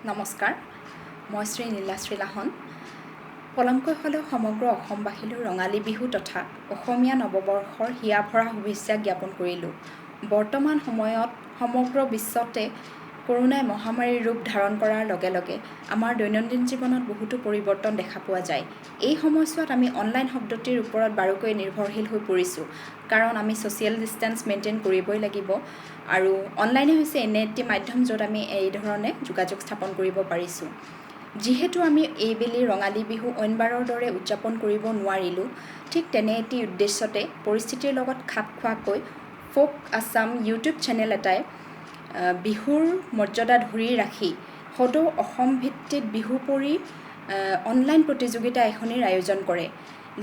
নমস্কাৰ, মই শ্ৰী নীলাশ্ৰী লাহন। পলমকৈ হ'লেও সমগ্ৰ অসমবাসীলৈ ৰঙালী বিহু তথা অসমীয়া নৱবৰ্ষৰ হিয়া ভৰা শুভেচ্ছা জ্ঞাপন কৰিলোঁ। বৰ্তমান সময়ত সমগ্ৰ বিশ্বতে কৰোণাই মহামাৰীৰ ৰূপ ধাৰণ কৰাৰ লগে লগে আমাৰ দৈনন্দিন জীৱনত বহুতো পৰিৱৰ্তন দেখা পোৱা যায়। এই সময়ছোৱাত আমি অনলাইন শব্দটিৰ ওপৰত বাৰুকৈয়ে নিৰ্ভৰশীল হৈ পৰিছোঁ, কাৰণ আমি ছ'চিয়েল ডিষ্টেঞ্চ মেইনটেইন কৰিবই লাগিব আৰু অনলাইনে হৈছে এনে এটি মাধ্যম য'ত আমি এই ধৰণে যোগাযোগ স্থাপন কৰিব পাৰিছোঁ। যিহেতু আমি এইবেলি ৰঙালী বিহু অইনবাৰৰ দৰে উদযাপন কৰিব নোৱাৰিলোঁ, ঠিক তেনে এটি উদ্দেশ্যতে পৰিস্থিতিৰ লগত খাপ খোৱাকৈ ফ'ক আছাম ইউটিউব চেনেল এটাই বিহুৰ মৰ্যাদা ধৰি ৰাখি সদৌ অসম ভিত্তিত বিহুপৰি অনলাইন প্ৰতিযোগিতা এখনিৰ আয়োজন কৰে।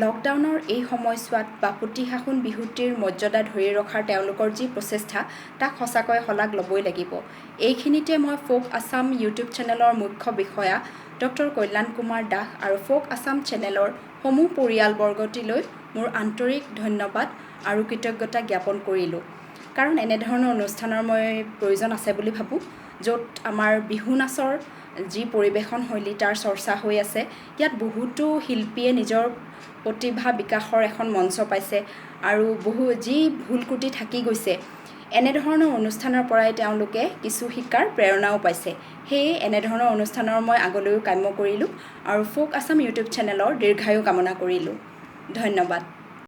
লকডাউনৰ এই সময়ছোৱাত বাপতি সাহোন বিহুটিৰ মৰ্যাদা ধৰি ৰখাৰ তেওঁলোকৰ যি প্ৰচেষ্টা, তাক সঁচাকৈয়ে শলাগ ল'বই লাগিব। এইখিনিতে মই ফ'ক আছাম ইউটিউব চেনেলৰ মুখ্য বিষয়া ডক্টৰ কল্যাণ কুমাৰ দাস আৰু ফ'ক আছাম চেনেলৰ সমূহ পৰিয়ালবৰ্গটিলৈ মোৰ আন্তৰিক ধন্যবাদ আৰু কৃতজ্ঞতা জ্ঞাপন কৰিলোঁ, কাৰণ এনেধৰণৰ অনুষ্ঠানৰ মই প্ৰয়োজন আছে বুলি ভাবোঁ, য'ত আমাৰ বিহু নাচৰ যি পৰিৱেশন শৈলী, তাৰ চৰ্চা হৈ আছে। ইয়াত বহুতো শিল্পীয়ে নিজৰ প্ৰতিভা বিকাশৰ এখন মঞ্চ পাইছে আৰু বহু যি ভুল ক্ৰুটি থাকি গৈছে, এনেধৰণৰ অনুষ্ঠানৰ পৰাই তেওঁলোকে কিছু শিকাৰ প্ৰেৰণাও পাইছে। সেয়ে এনেধৰণৰ অনুষ্ঠানৰ মই আগলৈও কাম্য কৰিলোঁ আৰু ফ'ক আছাম ইউটিউব চেনেলৰ দীৰ্ঘায়ু কামনা কৰিলোঁ। ধন্যবাদ।